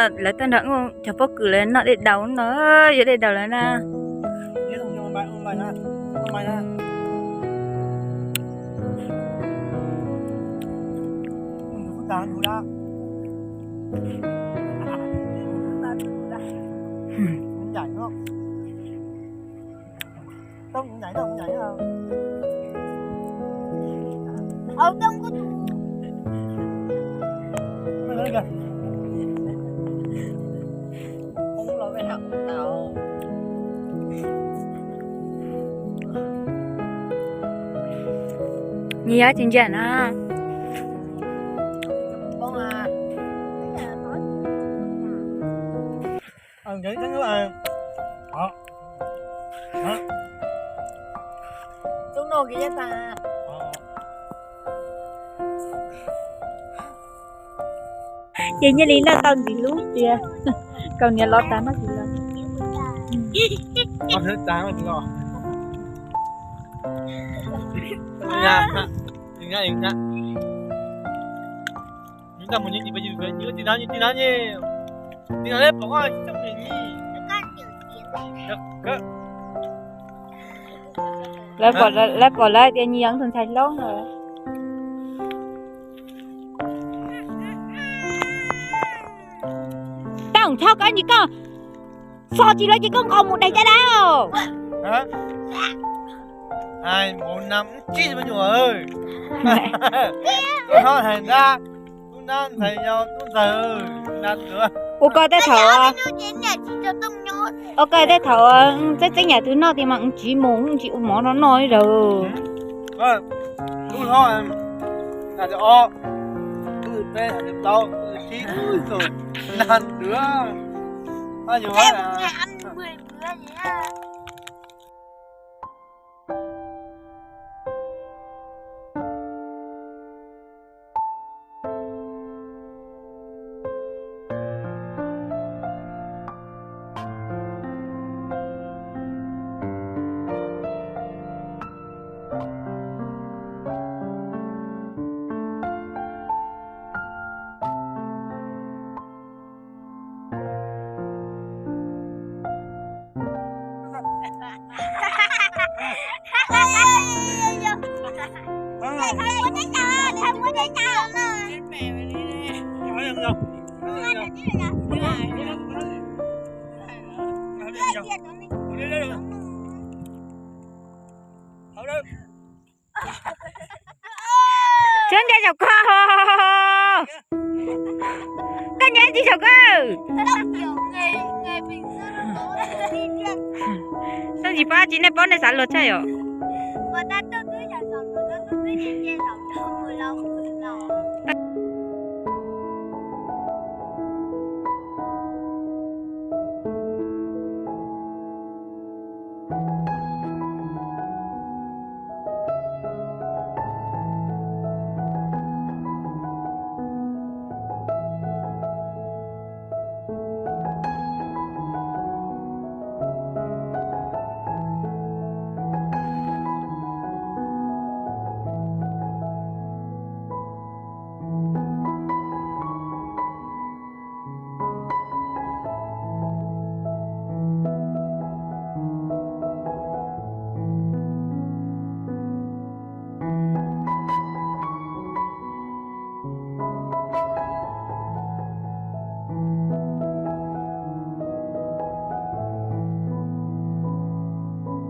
Lawv tuaj nrog cov pob kws lawv noj dej daus no, yuav dej daus lawm na. Nyias tsis ntsia na. Ces nyiaj li noj tau ntxiv lub tiag. Kaus hniav lov tas noj tsis los. Lawv pom lawv tias nyias yog tus ntxhais hlob no. Tau txhob koj ntsis koj fo tsis los ces koj nqos mus daig caj dab. Hais mus nam tsib me nyuam, tub hlob hais nrab, tub nab ntxhais yau tub ntxawg, nab tuav. Ua koj tej thaum, ua koj tej thaum txeeb txeeb yam twg noj tias mas tsis mus tsis ua mov no noj ib zaug. Tub hlob hais tias ob, tub peb hais tias plaub, tub tsib, tub xum, nab tuav. Txhob ntsia saum ko. Koj ntsia tsis saum ko. Txhob ntsis pab tsis nej paub nej xav luag tshaj yom.